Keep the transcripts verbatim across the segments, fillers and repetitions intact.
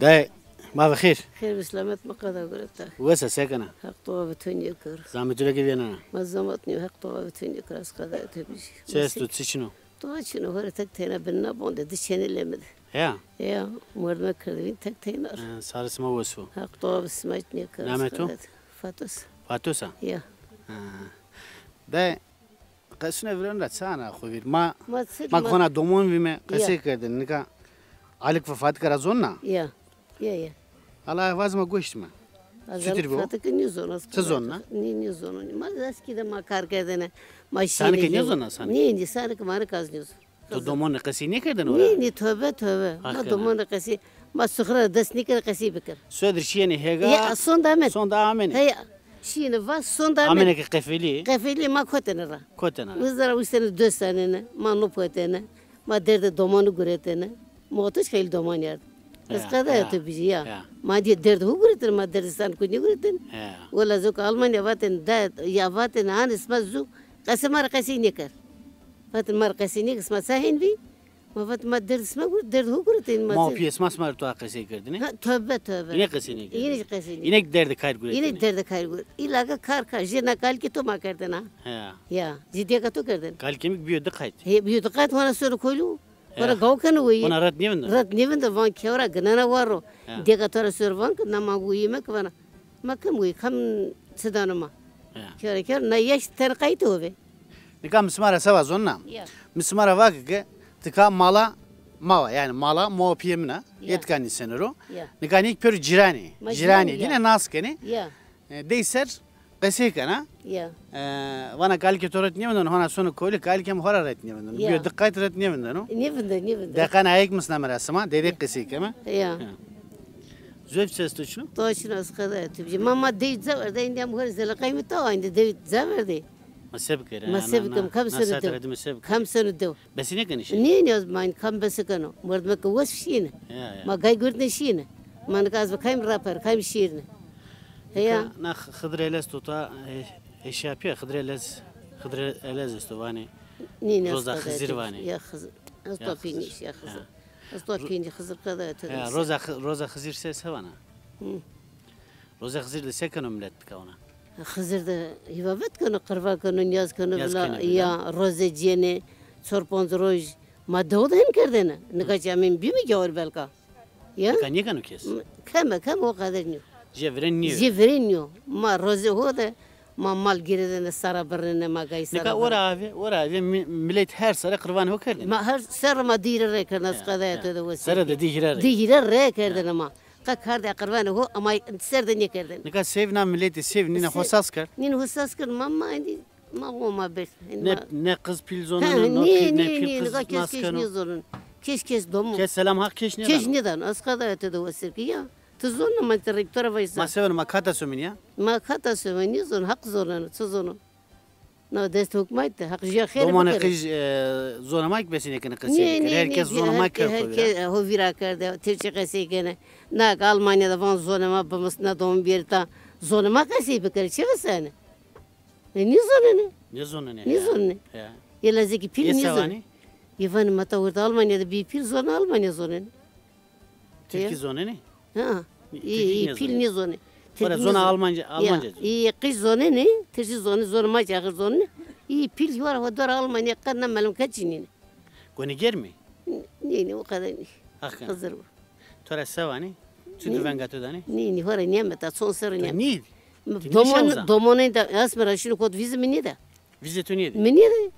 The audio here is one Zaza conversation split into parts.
Dayê, ma ve xêr. Xêr bi selamet, ma qeda gureta. Wes a, se kena? Heq doğa bi to nêkero. Zahmet ra ke vênena? Ma zahmet nîyo, Heq doğa bi to nêkero, ez qeda to bijî. Çi esto, çi çin o? Doğa çin o, hore tek teyna binna bonde, di çenê leme de. Ya? Ya, merdime kerdivîn tek teyna. E, sarê sima wes bo. Heq doğa bi sima nêkero. Namê to? Fatos. Fatos a? Ya. Ha. Dayê, qesûne viren ra çi ana xo vîr? Ma, ma, ma hona domon vîme, qesey kerdin. Nika Alik ve Fatika ra zonna? Ya. Ya, ya. Ala vaz ma goşt mi. Çutir bo? Fatika nêzona. Ti zonna? Nê, nêzona. Ma eskî de ma kar kerdene. Ma şîne. Sanike nêzona sanike? Nê, nê, sanike ma nika ez nêzona. To domonê qesey nêkerdene ora? Nê, nê, tobe, tobe. Ma domonê qesey, ma suxre ra dest nêkerd qesey bikir. Sodir şîyêne hêga. Ya, sonde amêne. Sonde amêne. Heya, şîyêne va, sonde amêne. Amêne ke qefelî. Qefelî ma kotêne ra. Kotêne ra. Wizde ra wistêne döstanêne, ma no potêne, ma derdê domanî guretêne. Ma otuz xeylî domanî ard. Ez qeda ya to bijî ya. Ma dîye derdê ho guretêne, ma derdê sanike nêguretêne. Wela zok Almanya vatêne, da, ya vatêne, hanê sima zû, qesê ma ra qesey nêker. Vatêne ma ra qesey nêker, sima ça hên vî? Ma vat, ma derdê sima guret, derdê ho guretêne ma. Ma û pîyê sima, sima rê toa qesey kerdêne? Ha, tobe, tobe. Îne qesey nêkerdêne? Îne qesey nêkerdêne. Îne derdê kayr guretêne? Îne derdê kayr guret. Îla ke kar kar, jê na kalikê to ma kerdêne. He. Ya, jê dêka to kerdêne. Kalikê mi bîyo di qayt. He, bîyo di qayt, hona sono kolî. Hona gaw keno weyî. Hona ret nêvindo? Ret nêvindo, van kewra ginena war ro. He. Dêka to ra sono van ke, na ma weyî meke vana. Ma kim weyî, kam çi dano ma? He. Kewra kewra, na yeş ten qaytê ho ve. Nika mi sima ra se va zonna? Ya. Mi sima ra va ke, ke tika mala ma wa, yanî mala ma û pîyê min a. Ya. Ê tika nîseno ro. Ya. Nika nî pêro cîranî. Cîranî. Dîne nas kenê. Ya. E, dey ser qesey kena. Ya. E, vana kalikê to ret nêvindeno, hona sono kolî, kalikê mi ho ra ret nêvindeno. Ya. Bîyo di qayt ret nêvindeno. Nêvindo, nêvindo. Deqan ayek misna mi ra sima, dey dey qesey keme. Ya. Züef ses tu çino? To çino, ez qeda tu bijî. Ma, ma dey ca verde, îndî em ho rê zeleqay mi ta, îndî dey ca verde. Ma se bikerê? Ma se bikim, kam seno dew? Kam seno dew? Besî nêkenê şîne? Nê, nê, ez ma kam bese keno? Merdime ke wes şîne. Ya, ya. Ma gay gurtne şîne. Ma nika ez bi kay mi raper, kay mi şîrne. Heya. Na Xi-, Xidir Elez tota, e, eşya pîya, Xidir Elez, Xidir Elez esto vanê. Nê, nê, Roza Xizir vanê. Ya Xizir. Ez to pînîş ya Xizir. Ez to pînî Xizir qeda to. Ya, Roza Xi-, Roza Xizir se, se vana? Hı. Roza Xizir de se keno milet tika ona? Xizir de îbadet keno, qirva keno, nîyaz keno, vila, ya, roze cênê, çor ponc roj. Ma dew de hên kerdêne. Nika çi amên bîme gawir belka. Ya? Nika nêkeno kes? Keme, keme o qeder nîyo. Jê virên nîyo. Jê virên nîyo. Ma rozê ho de ma mal girêdêne, sara birnêne, ma gay sara birnêne. Nika ora avê, ora avê mi-, milet her sere qirvanê ho kerdêne. Ma her sere ma di hîre rê kerdêne, ez qedaya to de wesî. Sere de di hîre rê. Di hîre rê kerdêne ma. Qe kardê qirvanê ho ama ser de nêkerdêne. Nika sêv na miletî sêv nîne ho sas kerd. Nîne ho sas kerd, ma, ma endî ma ho ma bes. Ne, ne qiz pîl zono, ne, ne pîl, ne pîl qiz nas keno. Kes, kes nêzonon. Kes, kes domo. Kes selam haq kes nêdano. Kes nêdano. Ez qedaya to de wesî ke ya. Ti zon ma ti rê to ra vaysa. Ma se vano, ma kata somin ya? Ma kata somin, nêzon, haq zoneno, çi zono? Na dest hukmayt de, haq jîya xêr bikero. Domanê qij, e, zonê ma ki besî nêkene qesey bikero. Her kes zonê ma kerd xo vîra. Her kes ho vîra kerde, tirkî qesey kene. Na ki Almanya de van zonê ma bimisna domon biyerî ta, zonê ma qesey bikero, çi visene? E, nêzonenê. Nêzonenê. Nêzonenê. Ya. Yê lazekî pîl nêzonenê. Ê se vanê? Yê vanê ma ta wirda Almanya de bî pîl zonê Almanya zonenê. Tirkî zonenê? Ha. Tirkî nêzonenê. Pîl nêzonê. Ora zona Almanca, Almanca zonenê. Yê qij zonenê, tirkî zonenê, zonê ma ki axir zonenê. Yê pîl wara ho dora Almanya qe na melûm ke çinînê. Gonîger mi? Nê, nê, o qeder nî. Haqen. Xizir bo. To ra se vanê? Çi tu venga to danê? Nê, nê, ho ra nîyame ta, çon serrî nîyame. Nî? Domon, domonê de, ez mi ra şino kot vîzê mi nêda. Vîzê to nêdî? Mi nêdî.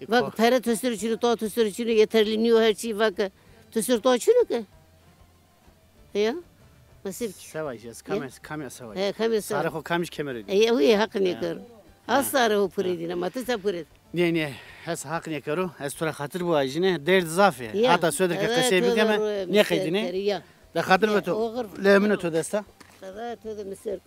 Vak pere to ser çino, to to ser çino, yeterli nîyo her çî, vak to ser to çino ke. Ya. Nasip ki. Sewa jî, ez kamî, kamî sewa. He, kamî sewa. Sarê xo kamî kemero dî. E, uye haq nêkero. Ha, sarê xo pure dîne, ma ti se pure. Nê, nê, ez haq nêkero, ez to ra xatir biwajîne, derd zaf ê. Hata sodir ke qesey bikeme, nêqedîne. De xatir be to. Lewmino to desta. Qeda to de mi ser.